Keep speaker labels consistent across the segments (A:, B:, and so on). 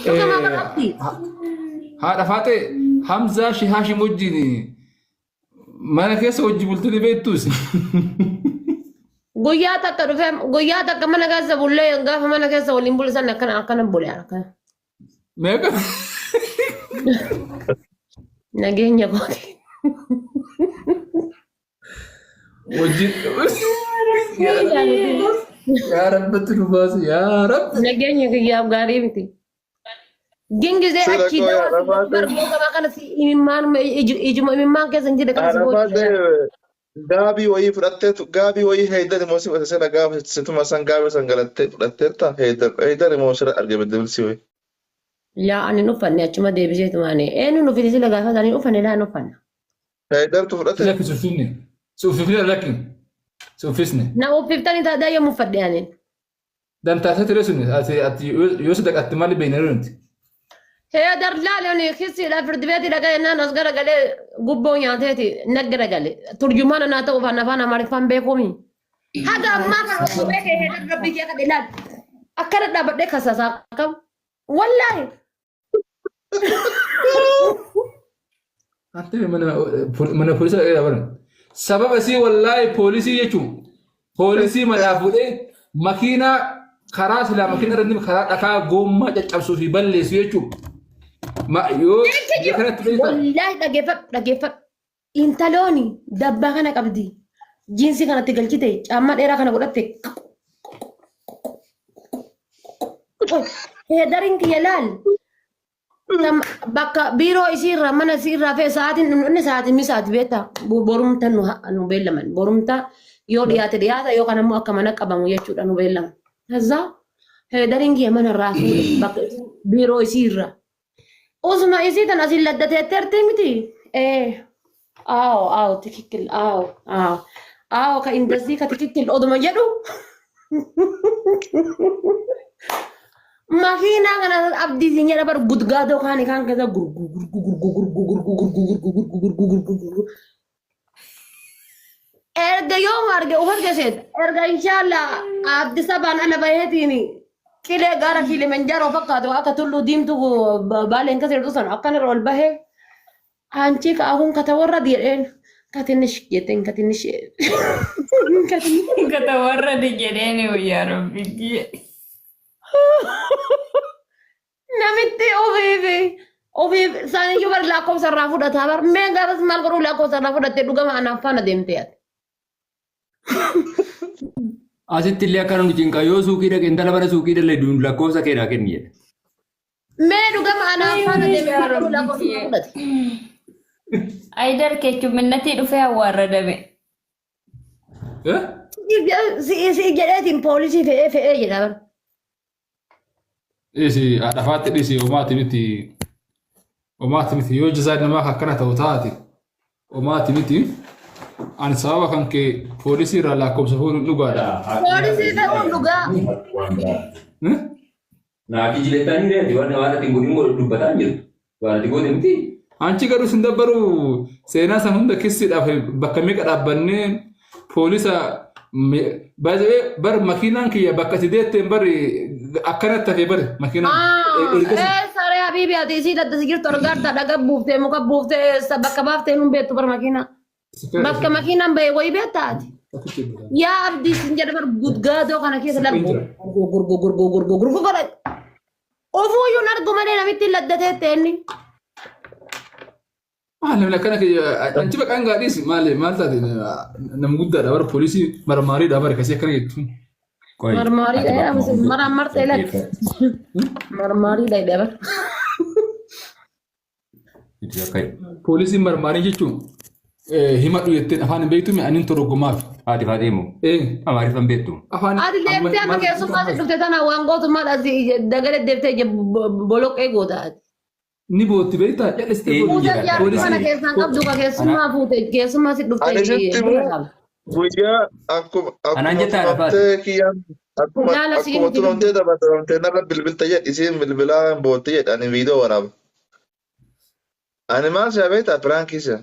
A: Dhugamaa bara abdii.
B: Haadha faaxee Hamzaa Shii Haashim wajjin mana keessa hojii bultanii beektuus.
A: Guyyaa takka dhufee guyyaa takka mana keessa bullee gaafa mana keessa waliin bule sana akkana akkana bule akkana.
B: Meeqa?
A: Nageenya kooti.
B: Wajjin. Yaa Rabbi nu baasi yaa Rabbi.
A: Nageenya kiyyaaf gaarii miti. Gingizee
C: Sila
A: achii
C: koo yaa
A: dawaa si
C: rafaate.
A: bargoo gabaa kana si imimmaan ijuma imimmaan keessa hin jirre kana si
C: Arafaate
A: boochisa.
C: gaabii wayii fudhatteetu gaabii wayii heydar immoo si fudhate sila gaafa situma san gaabii san galattee fudhatteerta heydar heydar immoo sira argame debilsii wayii.
A: Laa ani hin uffanne achuma deebiseetu maane. Eenyu nu fide sila gaafa ani hin uffanne laa hin uffanne.
C: Heydartu fudhate.
B: Lakki si uffifne. Si uffifne lakki. Si uffisne.
A: Na uffiftani taadaa yoom uffadhe ani.
B: Dantaa ture sun ati ati yoo sadaqatte maali beekna nuti.
A: Heedar laali ani kisiidha firdi beetii dhaqee jennaan as garagalee gubboo nyaateeti na garagale. Turjumaana naa ta'uuf an afaan Amaariffaan beekuumi. Haga ammaa kana osoo beekee heedar rabbii kee kadhe laal. Akkana dhaabbadhee kasasaa qabu. Wallaahi.
B: Ante mana mana poolisa dhaqee baran. Sababa sii wallaahi poolisii jechuun poolisii manaa fuudhee makiinaa karaa silaa makiinaa irratti karaa dhakaa goommaa caccabsuu fi balleessu jechuun. Yoo biyya kanatti beektaa
A: Wallaahi dhageeffadhu dhageeffadhu. Intalooni dabbaa kana qabdi. Jiinsii kanatti galchite caammaa dheeraa kana godhatte. Heedariin kiyya laal. Tam bakka biiroo isii irraa mana isii irraa fe'e sa'aatiin inni sa'aatiin misaati beektaa borumta nu nu beellaman borumta yoo dhiyaate dhiyaata yoo kan ammoo akka mana qabamu jechuudha nu beellaman. Kazaa heedariin kiyya mana irraa fuudhe bakka biiroo isii irraa. Usuma isii tan asiin laddateetteerti miti. Ee aawo aawo tikikkil aawo aawo aawo ka indasii ka tikikkil oduma jedhu. Makiinaa kana abdii siin jedha bar gudgaadoo kaani kaan keessa gurgu gurgu gurgu gurgu gurgu gurgu gurgu gurgu gurgu gurgu gurgu. Erga yoom arge of arge seeta. Erga inshallah abdi sabaan ala baheetiin qilee gaara Kilimanjaaroo fakkaatu akka tulluu diimtuu baaleen keessa jirtu sana akkan irra ol bahee አንቺ ከአሁን ከተወረድ jedheen ከትንሽ jetteen ከትንሽ ከትንሽ
D: Katawarra jedheeni yaa rabbi.
A: Namitti ofiif ofiif isaaniyyuu bar lakkoofsa irraa fudhataa bar mee gaafas maal godhuu lakkoofsa irraa fudhattee dhugama anaaf faana deemtee ati.
E: Asitti illee akkana nu cinqa yoo suuqii dhaqe intala mana suuqii dalagdu lakkoofsa kee naa kenni jedha.
A: Mee dhugama anaaf faana deemtee maal godhuu lakkoofsa irraa fudhate.
D: Ayidar kechuminnatii dhufee awwaarradame.
B: Eh?
A: Si jedheetiin poolisii fe'ee fe'ee jedha bar.
B: Dhisi haadha faatti dhisi homaati miti. Homaati miti yoo jazaan namaa akkana ta'u taate homaati miti. Ani sababa kan kee poolisii irraa lakkoofsa fuudhuun dhugaadha.
A: Poolisii fe'uun dhugaa.
B: Eh?
E: Naa kijilettanii reeti waan waan ati hin godhin godhu dubbataa hin jirtu. Waan ati goote miti.
B: Anchi garuu sin dabbaru seenaa san hunda kissiidhaaf bakka meeqa dhaabbannee poolisa baay'ee bar makiinaan kiyya bakka ati deetteen bar akkanatti hafee bar makiinaan. Ergasii
A: Ee saree habiibi ati isii laddasi jirtu argaarta dhaga buuftee muka buuftee eessa bakka baaftee nun beektu bar makiinaa. Bakka makiinaan bahe wayii beektaa ati? Yaa abdii sin jedha bar gudgaadoo kana keessa laal gurgu gurgu gurgu gurgu godha. Ofuuyyuu hin argu malee namitti laddatee inni.
B: Maal namni akkana kiyya anchi baqaan gaadhiis maal maal taate nama guddaadha bara poolisii marmaariidha bara kasii akkana jettu.
E: Qoy,
A: Marmaarii
E: ati
A: dha
E: bakkuma hunda
A: maraamartee lakki. Marmaarii dha jedha bar.
E: Itti akka
B: Poolisiin marmaarii jechuun himadhu jetteen afaan hin beektu anin torgomaaf.
E: haati faatee immoo Amaariffaan beektu.
B: Afaan
A: Ati deemtee amma keessummaa si dhufte tana waan gootummaa asii dagale deemtee ija boloqqee goota ati.
B: Ni bootti beektaa cal'istee
E: Eenyu
B: bootti.
A: Fuutee
E: jedha?
A: jaartii mana keessaan qabdu ka keessummaa fuute keessummaa si dhufte
C: Ani sitti
A: bira
C: himuu
A: qaba.
C: guyyaa akkuma
E: Anaan
C: akkuma
E: jettaa haadha
C: tumamtee kiyyaan akkuma
A: Laala siin
C: akkuma
A: miti
C: tumamtee dabalamtee narra bilbilta jedhi isiin bilbilaa bootti jedhi ani viidiyoo waraaba. Ani maal si'a beektaa piraankii si'a.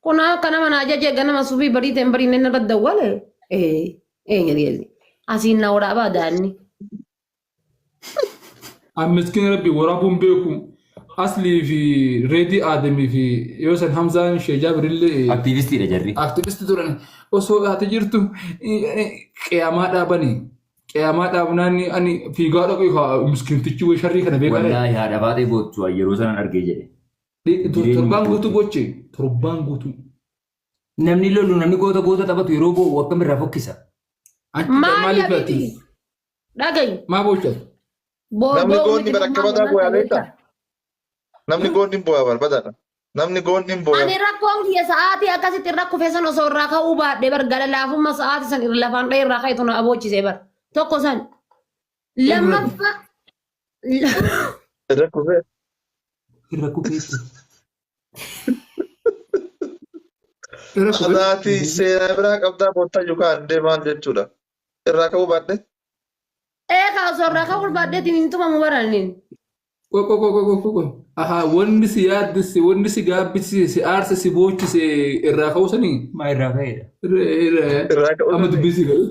A: Kun akka nama na ajaje ganama subii barii ta'e barii inni irra dawwale. Ee ee jedhee. Asiin na waraabaa daanni.
B: An miskiin rabbi waraabuun beeku aslii fi reedii aadamii fi yoo san hamzaan shee jaabirillee
E: Aktiivistiidha jarri.
B: aktivisti turan osoo ati jirtu qiyaamaa dhaabanii qiyaamaa dhaabnaan ani fiigaa dhaqu miskiintichi way sharrii kana beekaa
E: Wallaahi haadha baatee boottu yeroo sanan argee jedhe.
B: Torbaan guutuu boche torbaan guutuu.
E: Namni lolu namni goota goota taphatu yeroo boo'u akkamirraa fokkisa.
B: Achi
A: Maali
B: maaliif ati
A: habibi? Dhagayi.
B: maa bocha?
C: Namni goonni bakka badaa boo'aa beektaa? Namni goonni hin boo'aa barbadaadha. Namni goonni hin boo'aa.
A: Ani rakkoon kiyya sa'aatii akkasitti irra kufee san osoo irraa ka'uu baadhee bar gara laafummaa sa'aatii san irra lafaan dha'ee irraa ka'e tuna aboochisee bar. Tokko san. Lammaffaa.
C: Irra kufee.
E: Irra kufeetti.
B: Irra kufee.
C: Adaati seenaa biraa qabdaa boottaa yookaan deemaan jechuudha. Irraa ka'uu baadhee.
A: Eegaa osoo irraa ka'uu baadheetiin hin tumamu baraniin.
B: Qoy qoy qoy qoy qoy qoy. Ahaa wanni si yaaddesse wanni si gaabbisiise si aarse si boochise irraa ka'uu sanii.
E: Maa irraa ka'eedha.
C: Irraa ka'uu
B: Amma
C: sanii.
B: dubbisii galu.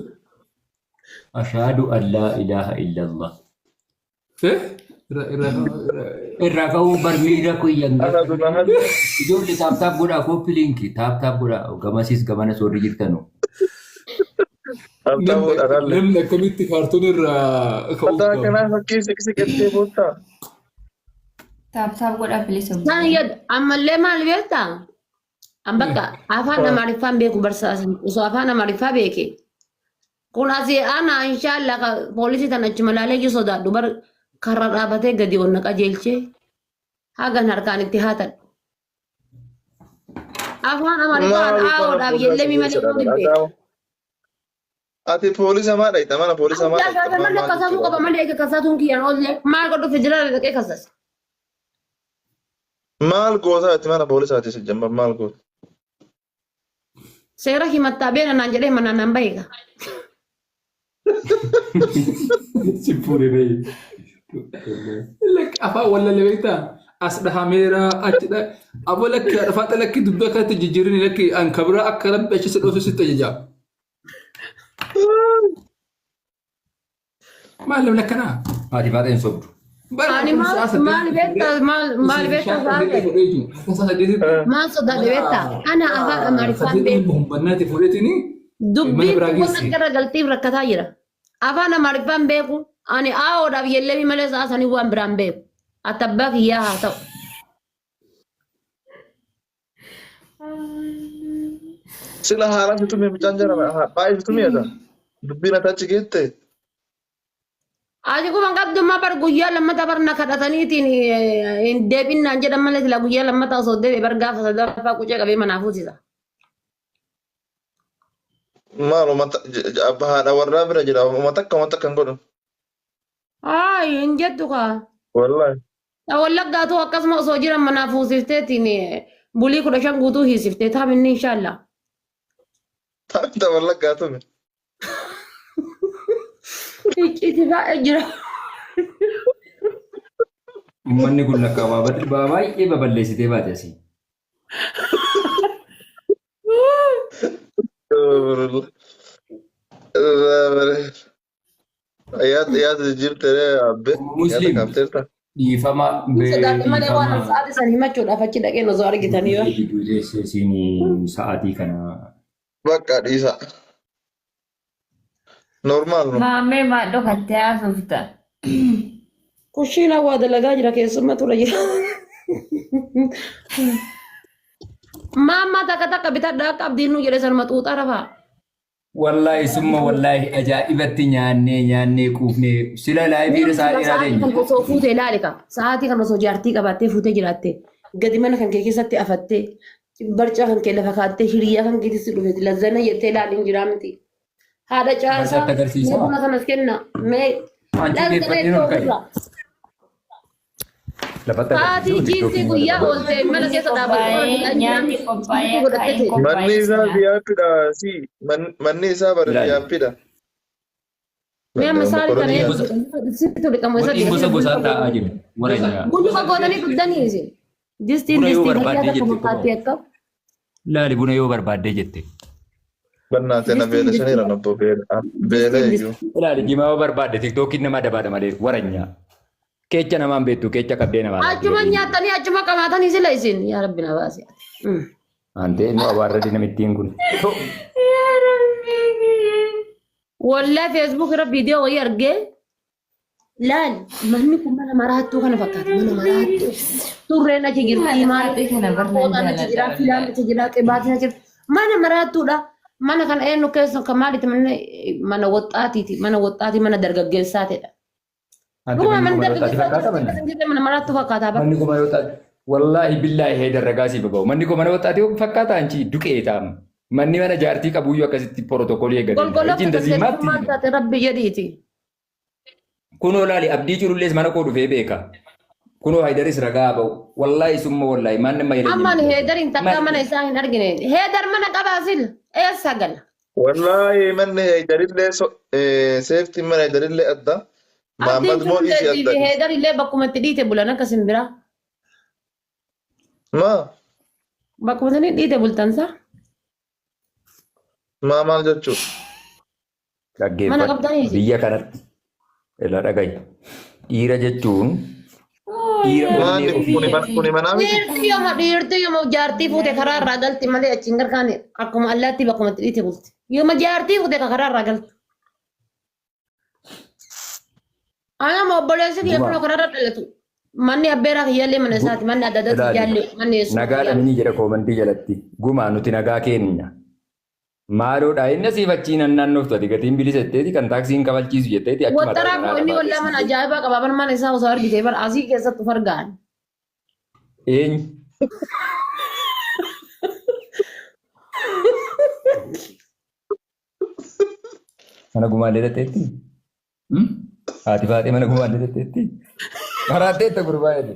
E: Ashaadu an laa ilaaha illallah.
B: Eh? Irraa irraa irraa.
E: Irraa ka'uu barmiira kuyyan
C: Ana dura hali.
E: Ijoollee taap taap godhaa kooppi liinki taap taap godhaa gamasiis gamana soorri jirtanu.
C: Abdaa dharaalle.
B: Namni akkamitti kaartoon irraa ka'uu
C: Adaa
B: qaba?
C: kanaa fakkii siqsiqettee boottaa.
D: Taap taap godhaa bilis
A: San yad ammallee maal beektaa? An bakka afaan Amaariffaan beeku barsaasan osoo afaan Amaariffaa beeke. Kun asii ana inshaallah ka poolisii tan achuma laalee iyyuu sodaadhu bar karra dhaabatee gadi ol na qajeelchee hagan harkaan itti haatadhu. Afaan Amaariffaan
C: Maali mana
A: aawoodhaaf
C: poolisa
A: yellemii malee waan hin beeku.
C: Adaa. Ati poolisa maa dhayta? Mana poolisa maa dhayta?
A: Maal
C: Maal maal
A: kasaasuu
C: jechuudha?
A: qaba malee eega kasaasuun kiyyaan oolle maal godhu federaalaa dhaqee kasaasa.
C: Maal goota ati mana poolisaati si jamba maal goota?
A: Seera himattaa beena naan jedhee manaan naan bahe egaa.
E: Si fuudhee bahe.
B: Lakki afaan wallalee beektaa? As dhahameera achi dha. Aboo lakki haadha lakki dubbii akkatti jijjiirin lakki an kabira akka rabbi achi si dhoosu sitti ajaja. Maal namni akkanaa?
E: Haati baaxeen sobdu.
A: Ani maal maal beektaa maal maal beektaa saate maal sodaadhe beektaa ana afaan Amaariffaan beeku.
B: Humbannaati fuudheetini
A: Dubbiin
B: biraa
A: kun
B: geessi.
A: akka irra galtiif rakkataa jira. Afaan Amaariffaan beeku ani aawoodhaaf yellemii malee sa'a sanii waan biraan beeku. Ati abbaa kiyyaa haa ta'u.
C: Sila haalaan si tumee mucaan jara baay'ee si tumee ata. Dubbiin ati achi geette.
A: Ati kuma qabdu ma bar guyyaa lammata bar na kadhataniitiin hin deebinnaan jedhan malee sila guyyaa lammata osoo deebi'e bar gaafa sadaffaa qucee qabee manaa fuusisa.
C: Maal uummata abbaa haadha warraa bira jira uummata akka uummata kan godhu.
A: Ay hin jettu kaa.
C: Wallaahi.
A: Wallaggaatu akkasuma osoo jiran manaa fuusifteetiin bulii 15 guutuu hiisiftee taaminni inshaallah.
C: Taa'inta wallaggaa tume.
A: Icciiti baay'ee jira.
E: Uummanni kun lakkaa waa baay'ee baballeessitee baate asii.
C: Yaada yaada jijjiirtee abbe yaada
E: Muslim
C: kaafteerta.
E: dhiifama
A: Sodaadhe malee waan
E: dhiifama
A: sa'aatii san himachuudhaaf achi dhaqeen osoo argitanii yoo.
E: gidduu teessee sa'aatii kana
C: Bakka dhiisa. Normaal no.
D: Maamee maa dhokattee haasofta?
A: Kushiina waa dalagaa jira keessummaa tura jira. Maammaa takka takka bitadhaa akka abdiin nu jedhe sanuma xuuxaa rafaa.
E: Wallaahi summa wallaahi ajaa'ibatti nyaannee nyaannee quufnee sila laayivii irra isaa dheeraa
A: Sa'aatii
E: teenye.
A: kan osoo fuutee ilaali ka. Sa'aatii kan osoo jaartii qabaattee fuutee jiraatte gadi mana kan kee keessatti afattee barcaa kan kee lafa kaattee hiriyaa kan keetti si dhufe lazzana jettee ilaali hin jiraa miti. Haadha caasaa
E: Barcaatti agarsiisaa.
A: mee buna kanas kenna mee
E: Anchi
A: lazzana
E: geeffadheen
A: ittoo
E: ol ka'e.
A: ofirraa.
E: Lafatti
A: Sa'aatii
E: agarsiisuu
A: jiinsii
E: tiktookiin
A: guyyaa
E: godhata.
A: ooltee mana keessa
D: Qophaa'ee nyaanni qophaa'ee akaayiin
C: Manni
D: qophaa'ee
C: isaa
D: jira.
C: VIPdha si manni isaa bara
E: Ilaali.
C: VIPdha.
A: Mee amma saarii kana
C: Mokoroni
E: Gosa-
A: sitti dhiqamu isa
E: Waxiin gosa gosaan taa'aa jiru. Warra nyaa.
A: Bulluqa gootanii dhuddanii isin. Distiin
E: Buna yoo
A: distiin
E: barbaaddee
A: guyyaa
E: jette
A: tokko fakkaatti
E: kunoo.
A: akka.
E: Laali buna yoo barbaaddee jette.
C: Bannaatee na
A: Distiin
C: beelesaniira
A: distiin
C: na obbo beela beela
A: distiin
C: iyyuu.
A: distiin.
E: Ilaali jimaa yoo barbaadde tiktookiin nama adabaadha malee waranyaa. Keecha namaan beektu keecha qabdee namaa laatti
A: Achuma
E: gadhiin.
A: nyaatanii achuma qabaatanii sila isin yaa rabbi na baasi.
E: Antee nu abaarradi namittiin kun.
D: Yaa Rabbi.
A: Wallahi Facebook irra viidiyoo wayii argee laal manni kun mana maraattuu kana fakkaata mana maraattuu. Turreen achi jirti
D: Haadha
A: maal
D: faaxee kana barnaan
A: fooxaan achi jira
D: jaaladha
A: filaan
D: wallaahi.
A: achi jira qibaatiin achi jira mana maraattuudha. Mana kana eenyu keessa kan maaliiti mana mana woxxaatiiti mana woxxaatii mana dargaggeessaatidha.
E: Ante
A: Dhuguma
E: manni
A: mana
E: koo mana woxxaatii
A: dargaggeessaa
E: fakkaata manni.
A: keessa hin jirre mana maraattuu fakkaata bara.
E: Manni koo mana woxxaatii. Wallaahi billaahi heedan ragaa siif bahu. Manni koo mana woxxaatii fakkaata anchi duqee taam. Manni mana jaartii qabuyyuu akkasitti porotokoolii eeggatee jira.
A: Golgoloftu
E: Ijji
A: tattee
E: indaziimaatti.
A: maal taate rabbi jedhiiti.
E: Kunoo laali abdii culullees mana koo dhufee beeka. Kunoo Haydaris ragaa bahu. Wallaahi summa wallaahi maan nama jedhan
A: Ammaan
E: jedhu.
A: heedariin takkaa mana isaa hin argine. Heedar mana qabaa sil eessa gala?
C: Wallaahi manni heedarillee seeftiin mana heedarillee adda.
A: Abdiin
C: Mahammad moo dhiisii
A: cululleetii
C: adda.
A: fi heedarillee bakkuma itti dhiite bulan akka simbiraa.
C: Maa
A: Bakkuma sanii dhiite bultan saa?
C: maa maal jechuudha?
A: Mana
E: Dhaggeeffadhu.
A: qabdanii
E: Biyya kanatti ila dhagayi. Dhiira jechuun dhiira onnee
C: Maali
E: ofii
C: kuni kuni manaa miti?
A: Dhiirti yooma dhiirti yooma jaartii fuute karaa irraa galti malee achiin garkaan akkuma allaatti bakkuma itti dhiite bulti. Yooma jaartii fuute ka karaa irraa galti. Anama obboleessi kiyya
E: Gumaa.
A: kunoo karaa irra dhalatu. Manni abbeeraa kiyyaallee mana isaati manni adda addaa
E: Ilaali.
A: kiyyaallee manni eessuma
E: Nagaa
A: kiyyaallee.
E: dhabnii jedha koomantii jalatti. Gumaa nuti nagaa keenya. Maaloodha inni asiif achiin naannoftu ati gatiin bilisa jetteeti kan taaksiin kafalchiisu jetteeti achuma
A: Wattaraa koo inni wallaa mana ajaa'ibaa qaba bar mana isaa osoo argite bar asii keessatti of argaan.
E: Eenyu? Mana gumaallee jetteetti? Haati faatee mana gumaallee jetteetti? Maraatteetta gurbaa jedhe.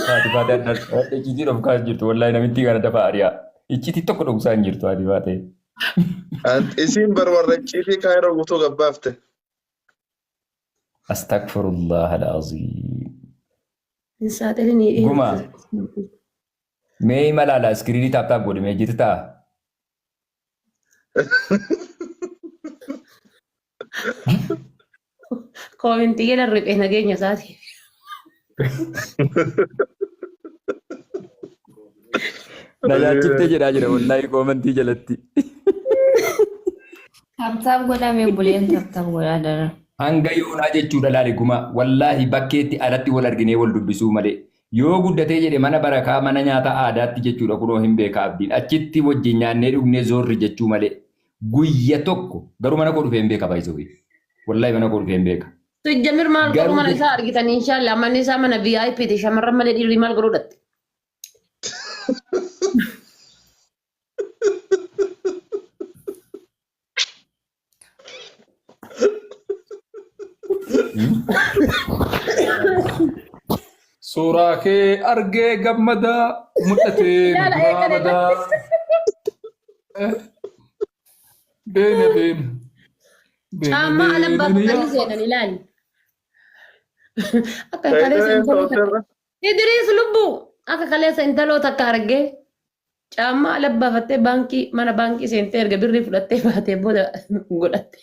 E: Haati faatee adda adda icciitii dhoksaa jirtu wallaahi namittii kana dafaa ari'aa. Icciitii tokko dhoksaa hin jirtu haati faatee.
C: Isiin bar warra icciitii kaayiroo guutuu gabbaafte.
E: Astagfirullah al-aziim.
A: Hin saaxilinii
E: Gumaa. Mee hima laala iskiriinii taap taap godhi mee jirtaa?
A: Koomintii jala riphee nageenya isaati.
E: Na nyaachiftee jedhaa jira wallaahi koomantii jalatti.
D: Taaptaap godhaa mee obboleeyyan taaptaap godhaa dara.
E: Hanga yoonaa jechuudha laali gumaa wallaahi bakkeetti alatti wal arginee wal dubbisuu malee yoo guddatee jedhe mana barakaa mana nyaata aadaatti jechuudha kunoo hin beeka abdiin achitti wajjin nyaannee dhugnee zoorri jechuu malee guyya tokko garuu mana koo dhufee hin beeka baay'isuu wallaahi mana koo dhufee hin beeka.
A: Tujjamir maal godhu
E: Garuu
A: mana isaa argitan inshallah manni isaa mana VIP ti shamarran malee dhiirri maal godhuu dhatte.
B: Suuraa kee argee gammadaa mul'atee
A: Ilaala
B: duraa
A: eegale.
B: badaa. Beena beena. Beena
A: Caammaa alabbaa
B: beena
A: fuudhanii seenan ilaali. Akka kaleessa intaloo takka. Idriis lubbuu akka kaleessa intaloo takka argee caammaa alabbaafattee baankii mana baankii seentee erga birrii fudhattee baatee booda godhatte.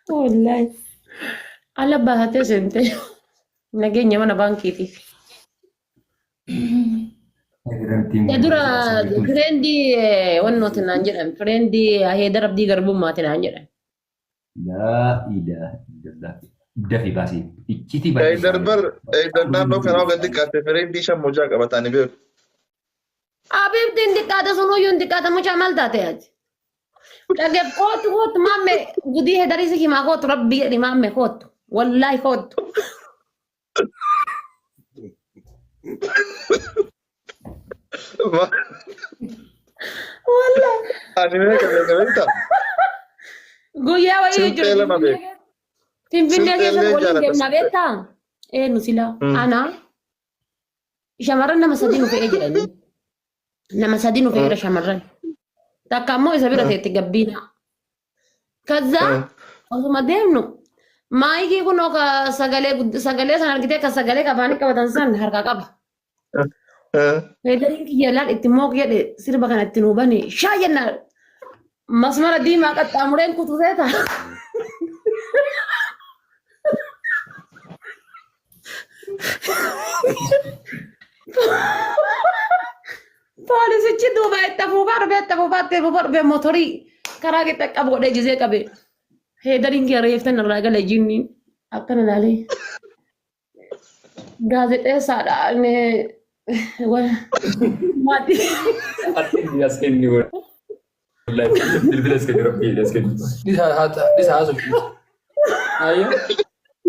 A: Wallaahi. Alabbaafattee seentee nageenya mana baankiitiif. Ya dura fireendii wannooti naan jedhan fireendii Heedar Abdii Garbummaati naan jedhan.
E: Laa ilaaha illallah. Dafi baasii. Iccitii
C: Eeydar bar eeydar naannoo kanaa gadi xiqqaate fireendii shan mucaa qabatanii beeku.
A: Abiibtiin xiqqaate sunuyyuu hin xiqqaate mucaa maal taate ati? Dhageef kootu kootu maamme gudii hedarii si himaa kootu rabbi jedhi maamme kootu wallaahi kootu. Wallaahi.
C: Ani meeqa beeka beektaa?
A: Guyyaa wayii
C: Silxee
A: jechuudha.
C: lama beeka.
A: Finfinnee
C: Silxee
A: keessa
C: illee
A: waliin
C: jaalladha
A: deemna
C: silxee.
A: beektaa? Eenyu silaa? Ana shamarran nama sadii nu fe'ee jedhanii. Nama sadii nu fe'eera shamarran. Takka ammoo isa bira teetti gabbiina. Kazzaa osuma deemnu maayikii kunoo ka sagalee sagalee san argitee ka sagalee ka afaanii qabatan san harkaa qaba. Heedariin kiyya laal itti mooq jedhe sirba kana itti nuu bane shaa jennaan masmara diimaa qaxxaamureen kutusee ta'a. Poolisichi duuba itti afuufaa dhufee itti afuufaa itti afuufaa dhufee motorii karaa qixa qabu godhee jizee qabe. Heedariin kiyya reeftan irraa gale jinniin akkana laalee. Gaazexeessaadha. Inni maatii.
E: As kenni as kenni wallahi bilbila as kenni rabbii as kenni.
B: Dhisa haasofsiisa. Ayyoo.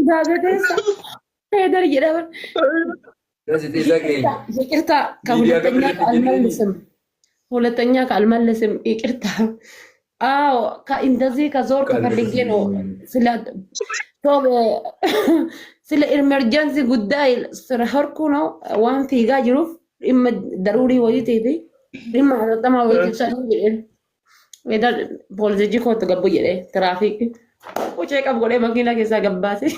A: Gaazexeessa. Heedar jedhama.
E: Gaazexeessaa keenya.
A: ይቅርታ
E: ሚዲያ
A: ከሁለተኛ
E: ገብርኤል
A: አልመልስም። ሁለተኛ ካልመልስም ይቅርታ። አዎ እንደዚህ ከዞር ከፈልጌ ነው ስለ ስለ ኢመርጀንሲ ጉዳይ ስለሆንኩ ነው waan fiigaa jiruuf dhimma daruurii wayiitii fi dhimma hatattamaa wayiitiif sanuu jedhee Edaa poolisichi kootu gabbu jedhee tiraafiik ucee qabu godhee makiinaa keessaa gabbaase.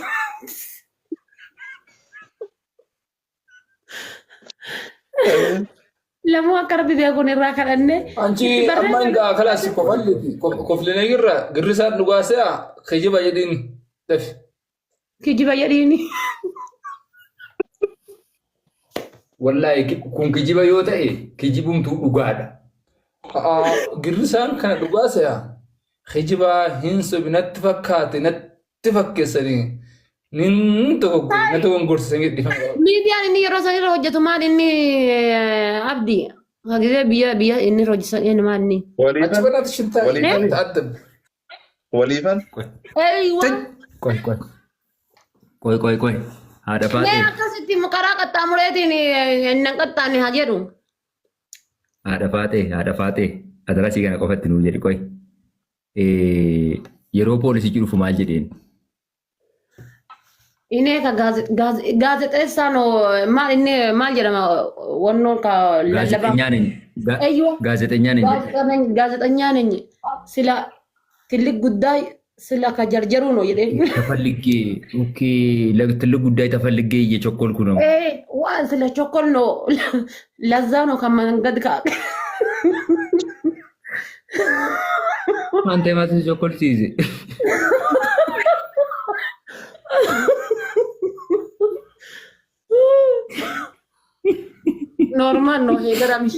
A: Lamuu akka rabbi beekuun irraa kadhanne
B: Anchi amma hingaa kalaas kofalliti koflinee jirra girrisaan dhugaasee kijiba jedhiin dafi.
A: Kijiba jedhiini.
E: Wallahi kun kijiba yoo ta'e kijibumtuu dhugaadha.
B: Girrisaan kana dhugaasee kijibaa hin sobi natti fakkaate natti fakkeessanii nin dogoggore na dogoggorsiisanii dhifama.
A: Miidiyaan inni yeroo san irra hojjetu maal inni abdi gisee biyya biyya inni irra hojjetan inni maal inni.
B: Achi
C: Waliifan.
B: banaatti shintaa
C: Waliifan.
B: ta'addab.
C: Waliifan.
A: Eeywa.
E: Qoy qoy. Qoy qoy qoy. Haadha
A: Mee
E: faatee.
A: akkasitti karaa qaxxaamureetiin hin qaxxaanne haa jedhu.
E: Haadha faatee haadha faatee. Adarasii kana qofatti nuu jedhi qoy. Yeroo poolisichi dhufu maal jedheen?
A: Inni ka gaazexeessaan maal inni maal jedhama wannoon ka lallabaa.
E: Gaazexeenyaa ነኝ።
A: Eeywa.
E: Gaazexeenyaa ነኝ jedhe.
A: ጋዜጠኛ ነኝ ስለ ትልቅ ጉዳይ ስለ ከጀርጀሩ ነው jedhee.
E: ተፈልጌ okay ለትልቅ ጉዳይ ተፈልጌ እየቸኮልኩ ነው።
A: ዋን ስለ ቸኮል ነው። ለዛ ነው ከመንገድ ካ
E: አንተ የማትን ቸኮል ሲይዝ
A: Normal ነው ሄደር አምሽ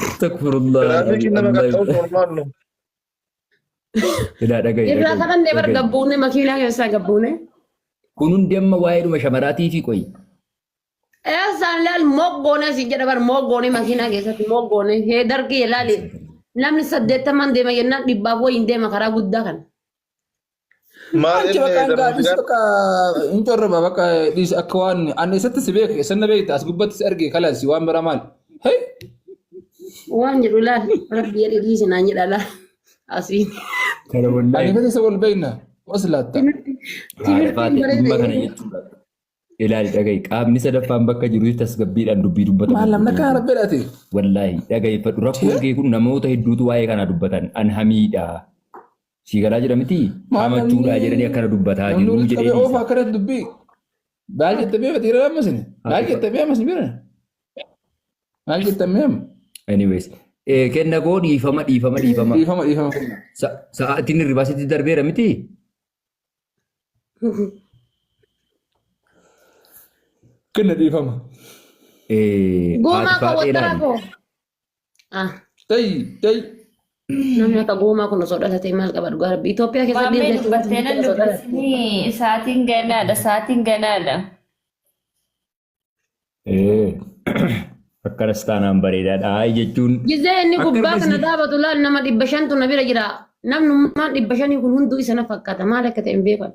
E: አስተግፊሩላህ
C: Tiraafikiin nama qaxxaamu normal ነው.
E: Ilaa dhaga'i
A: irraa kadhanne bar gabbuune makiinaa keessaa gabbuune.
E: Kun hundi amma waa'eedhuma shamaraatii fi qoyi.
A: Eessaan laal moggoone si jedha bar moggoone makiinaa keessatti moggoone heedar kiyya laali namni 80n deema jennaan 100f wayiin deema karaa guddaa kana.
C: Maal
B: Anchi
C: inni
B: bakka hangaa dhis
C: heedar
B: bakka hin corroba bakka dhis akka waan ani eessatti si beeke eessan na beekta as gubbatti si arge kalaas waan bira maal. Hey!
A: Waan jedhu laal rabbi jedhi dhiisi naan jedha laal asiin.
E: Kana wallahi.
B: Ani fedhe isa wal beekna waslaatta.
E: Haadha faate dhimma kana jechuudha. Ilaali dhaga'i qaamni sadaffaan bakka jirutti tasgabbiidhaan dubbii dubbatamu.
B: Maal namni akka rabbi jedhate.
E: Wallahi dhaga'iffadhu rakkoon kee kun namoota hedduutu waa'ee kana dubbatan an hamiidha. Sii galaa jira miti
B: Maal
E: hamachuudha
B: namni
E: jedhanii akkana dubbataa
B: namni
E: jiru
B: walitti
E: jedhee
B: qabee oofa
E: dhiisa.
B: akkanatti dubbii. Maal jettee beekta dhiira ammas ni. Maal jettee ammas ni bira. Maal jettee amma.
E: Anyways kenna koo dhiifama dhiifama dhiifama.
B: Dhiifama dhiifama kenna.
E: Sa'aatiin hirribaa sitti darbeera miti.
B: Kenna dhiifama.
E: Haati
A: Goomaa kan
E: faatee
A: wattaraa
E: ilaali.
A: koo. Ah,
B: Tayi tayi.
A: namni akka goomaa kun osoo dhalatee maal qaba dhugaa rabbi. Itoophiyaa keessa
D: Maammee
A: dhiirri
D: dubbattee nan
A: osoo dhalate.
D: dubbisinii sa'aatiin ganaadha sa'aatiin ganaadha.
E: Akkanas taanaan bareedaadha. Hayi jechuun
A: Gizee inni
E: akka
A: gubbaa kana
E: irra
A: dhaabatu laal nama 500tu na bira jira. Namnummaan 500 kun hunduu isa na fakkaata. Maal akka ta'e hin beekan.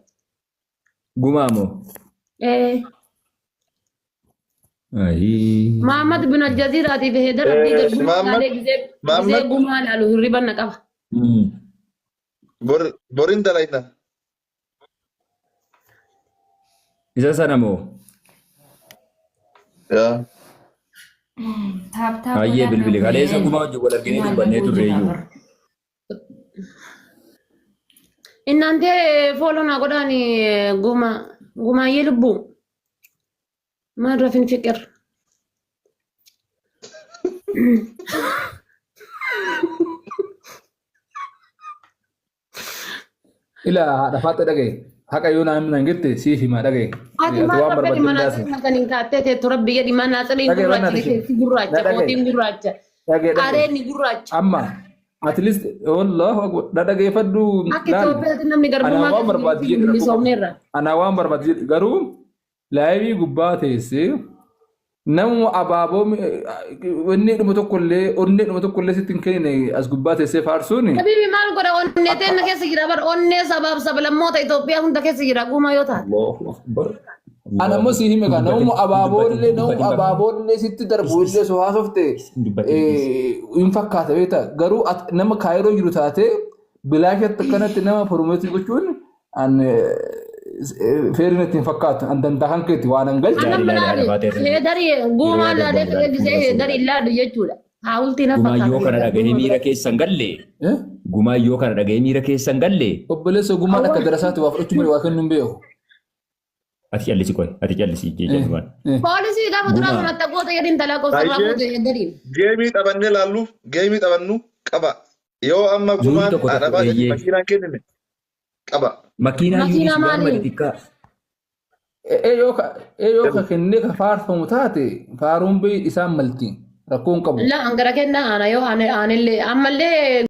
E: Gumaa moo?
A: Eh,
E: Ayii.
A: Mahammad bin Aljaziiraatii fi Heedar Abdii Garbuu
C: Mahammad
A: ilaalee gizee gizee
C: Mahammad
A: gumaa ilaalu hirriba na qaba.
C: Borin dalayna.
E: Isa sana moo?
C: Yaa.
D: Tap tap
E: Hayyee
D: godhaa
E: bilbili. Kaleessa
D: obboleen.
E: gumaa wajjin wal arginee
D: Maal
E: dubbannee
D: naguu
E: turre
D: jira
E: iyyuu.
D: bar.
A: Innaantee fooloo naa godhaani gumaa gumaayyee lubbuu. Maal rafin fiqir.
B: Ila haadha faaxee dhagaye. Haqa yoo naan himan jette siif hima dhagaye.
A: Ati
B: Ati
A: maal
B: waan
A: rabbi
B: barbaadde
A: mana
B: hundaasi.
A: kan hin kaattee teettu rabbi jedhi manaatsiriin
B: Dhagaye
A: gurraacha
B: bannaati ishee.
A: rifeensi gurraacha
B: Na dhagaye.
A: kootiin gurraacha
B: Dhagaye dhagaye.
A: areerri gurraacha.
B: Amma at least wallahu akbar na dhageeffadhu
A: Akka
B: laali.
A: Itoophiyaatti namni
B: Anaa
A: garbummaa
B: waan barbaadde jedhi rakkoo qabu.
A: bilisoomneerra.
B: Anaa waan barbaadde jedhi garuu laayivii gubbaa teessee namuma abaaboo onnee dhuma tokkollee onnee dhuma tokkollee sitti hin kennine as gubbaa teessee faarsuun
A: Habibi maal godha onnee teenna keessa jira bar onnee sabaaf sablammoota Itoophiyaa hunda keessa jira guumaa yoo taate.
E: Allahu akbar.
B: Ana ammoo si hime kan namuma abaaboollee namuma abaaboollee sitti darbu illee soo haasofte hin fakkaata beektaa garuu nama kaayiroo jiru taate bilaashatti akkanatti nama promote gochuun an feerii natti hin fakkaatu an danda'a keeti waan an galche.
A: Ana
E: Ilaali, ilaali,
A: laali
E: haadha
A: heedari guumaa laalee
E: Yeroo
A: gisee heedari laadhu jechuudha. Haawultii na
E: Gumaa yoo
A: fakkaata.
E: kana dhagahee miira keessan galle.
B: Eh?
E: Gumaa yoo kana dhagahee miira keessan galle.
B: Obboleessa ogummaan akka darasaatti waa fudhachuu malee waa kennuu hin beeku.
E: Ati callisi qoy. Ati callisi jechuudha.
A: Poolisii gaafa duraa
E: Gumaa.
A: sanatti goota jedhin talaa qofaa
C: Baay'ee.
A: goota heedariin.
C: Geemii taphannee laallu geemii taphannu qaba. Yoo amma
E: Zuurii
C: gumaan
E: tokko tokko
C: haadha baatee
E: eeyyee.
C: makiinaan kennine qaba.
E: Makiinaa
A: Makiinaa
E: yuunis waan
A: maali?
E: xixiqqaa.
B: Ee yoo ka kennee ka faarfamu taate faaruun bee isaan malti rakkoo hin qabu.
A: La angara kennaa ana yoo aanillee ammallee